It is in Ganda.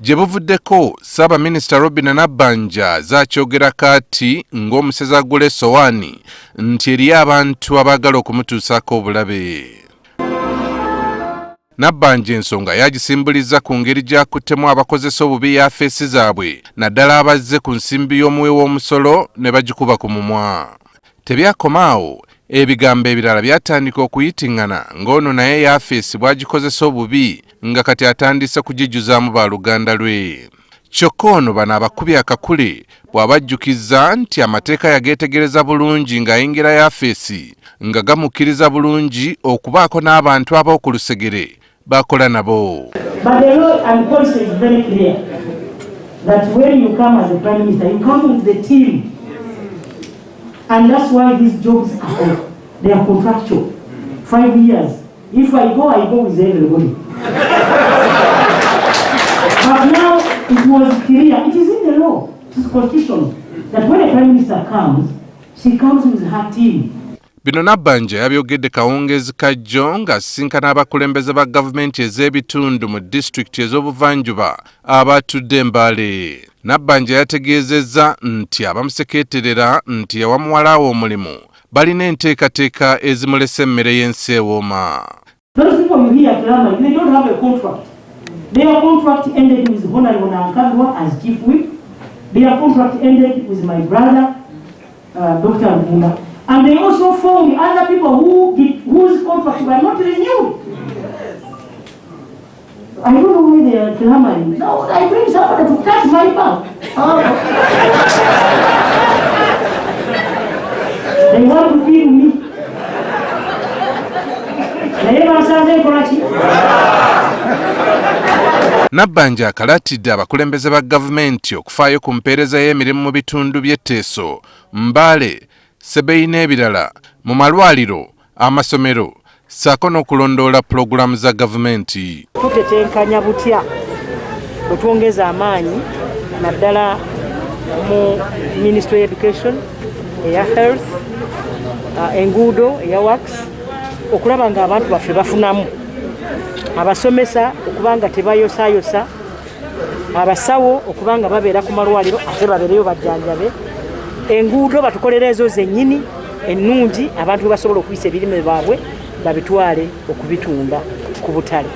Gye buvuddeko, Ssaabaminisita Robinah Nabbanja zakyogera kaati ng'omusezi agula essowaani nti eriyo abantu abaagala okumutuusaako obulabe. Nabbanja ensonga yagisimbuliza ku ngeri gy'akuttemu abakozesa obubi yafeesi zaabwe naddala abazze ku nsimbi y'omuwi w'omusolo ne bagikuba ku mumwa. Tebyakoma awo, ebigambo ebirala byatandika okuyitiŋŋana ng'ono naye yafeesi bw'agikozesa obubi nga kati atandise kugijjuzaamu baluganda lwe. Kyokka ono bano abakubi akakule bw'abajjukiza nti amateeka yageetegereza bulungi ng'ayingira yafeesi nga gamukkiriza bulungi okubaako n'abantu ab'oku lusegere bakola nabo. But the law and policy is very clear that when you come as a prime minister, you come with the team. And that's why these jobs are, they are contractual. 5 years. If I go, I go with everybody. But now it was clear, it is in the law, it is constitutional, that when a prime minister comes, she comes with her team. Bino Nabbanja yabyogedde kawungeezi kajjo ng'asisinkana abakulembeze ba gavumenti ez'ebitundu mu disitulikiti ez'obuvanjuba abatudde Mbale. Nabbanja yategeezezza nti abamusekeeterera nti yawa muwala we omulimu balina enteekateeka ezimulesa emmere y'ensi ewooma. Those people you hear clamoring, they don't have a contract. Their contract ended with Honorable Nankabirwa as chief whip. Their contract ended with my brother, Dr. Rugunda. And they also found other people whose contracts were not renewed. I don't know why they are clamoring. No, I bring somebody to cut my back. Oh. They want to kill me. Naye basanze nkola ki? Nabbanja akalatidde abakulembeze ba gavumenti okufaayo ku mpeereza y'emirimu mu bitundu by'Etteeso, Mbale, Sebeyi n'ebirala mu malwaliro, amasomero ssaako n'okulondoola pulogulaamu za gavumenti. Tutetenkanya butya bwe twongeza amaanyi naddala mu Ministry of Education, eya Health, enguudo, eya Works, okulaba ng'abantu baffe bafunamu, abasomesa okuba nga tebayosayosa, abasawo okuba nga babeera ku malwaliro ate babeereyo bajjanjabe, enguudo batukolere ezo zennyini ennungi abantu we basobola okuyisa ebirime baabwe babitwale okubitunda ku butale.